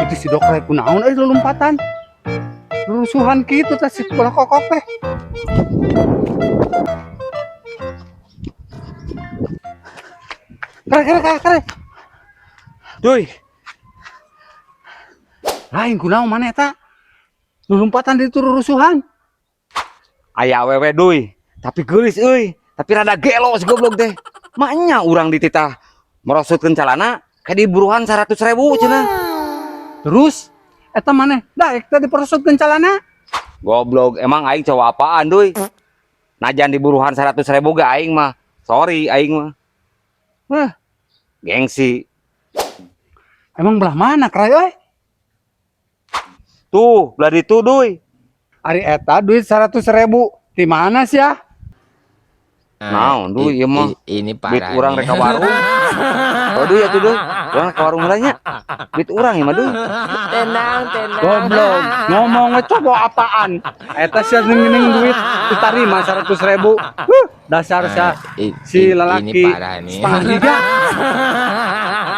Itu si Dokre kunaon euy lompatan. Rusuhan kitu teh si bola kokok teh. Kere kere kere kere. Duy. Lain kunaon mana eta? Lompatan di itu rusuhan. Aya awewe, Duy, tapi geulis euy, tapi rada gelo si goblok teh. Maknya urang dititah merosotkeun calana kayak diburuhan 100 ribu cenah. Terus eta maneh daek teh diperosotkeun calana? Goblok, emang aing cowok apaan, Duy? Najan diburuhan 100 ribu ge aing mah. Sorry aing mah. Wah, gengsi. Emang belah mana, Kray euy? Tuh, belah ditu, Duy. Ari eta duit 100 ribu di mana sih ya? Naon, Duy, ieu mah? Ini Duit parah urang nih. Rek ka warung. Oh, Duy, atuh, Duy. Urang rek ka warung heula nya. Duit urang ieu mah, Duy. Tenang, tenang. Goblok, ngomong coba apaan? Eta sia ning duit ditarima 100 ribu. Huh, dasar sia I- si Ini lelaki parah nih. setengah giga.